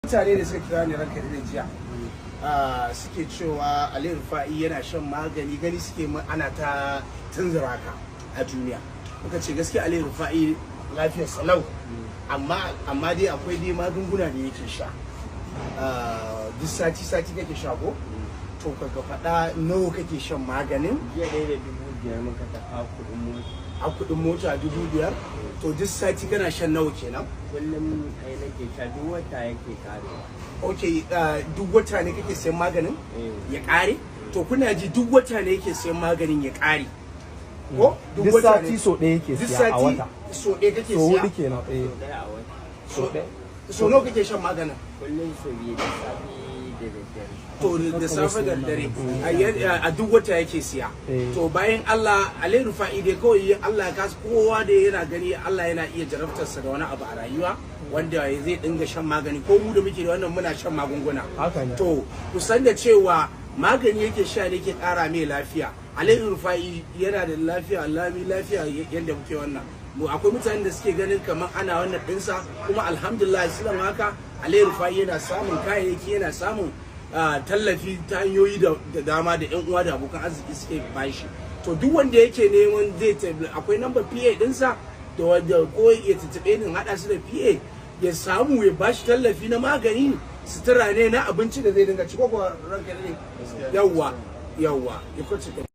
Mutane da suka kira ni, ranka da jiya, suke cewa Ali Rufa'i yana shan magani, gani suke ana ta tunzura ka a duniya. Muka ce gaskiya Ali Rufa'i lafiyar salau, amma dai akwai dai magunguna da yake sha. Duk sati sati kake sha ko? To ka faɗa nawa kake shan maganin. Jiya ɗaya da 5,000 muka tafa kuɗin mota. A kuɗin mota 5,000. To duk sati kana shan nawa kenan? Kullum ai nake sha, duk wata yake karewa. Ok, duk wata ne kake sayan maganin? Eh. Ya ƙare. To kuna ji, duk wata ne yake sayan maganin ya ƙare ko? Duk wata sati ne? so ɗaya yake Duk siya a sati wata. so ɗaya kake So siya? hudu kenan, eh. So ɗaya a wata. So nawa kake shan maganin? Kullum so biyu, da safe da daddare. To da safe da dare, a duk wata yake siya. Eh. To bayan Allah, Ali Rufa'i dai kawai Allah ya kasu, kowa da yana gani Allah yana iya jarabtarsa da wani abu a rayuwa wanda zai dinga shan magani. Ko mu da muke da wannan muna shan magunguna. Haka ne. To ku san da cewa magani yake sha ne ke kara mai lafiya. Ali Rufa'i yana da lafiya, lami lafiya yadda muke wannan. Mu akwai mutanen da suke ganin kamar ana wannan dinsa, kuma alhamdulillah silan haka Ali Rufa'i yana samun kayayyaki, yana samun tallafi ta hanyoyi da dama da yan uwa da abokan arziki suke bashi. To duk wanda yake neman zai akwai number PA dinsa da wanda ko ya tuntube ni in haɗa su da PA, ya samu ya bashi tallafi na magani, sutura ne, na abinci da zai dinga ci. Ko kuwa, ranka ne? Yawwa, yawwa, ya kwace.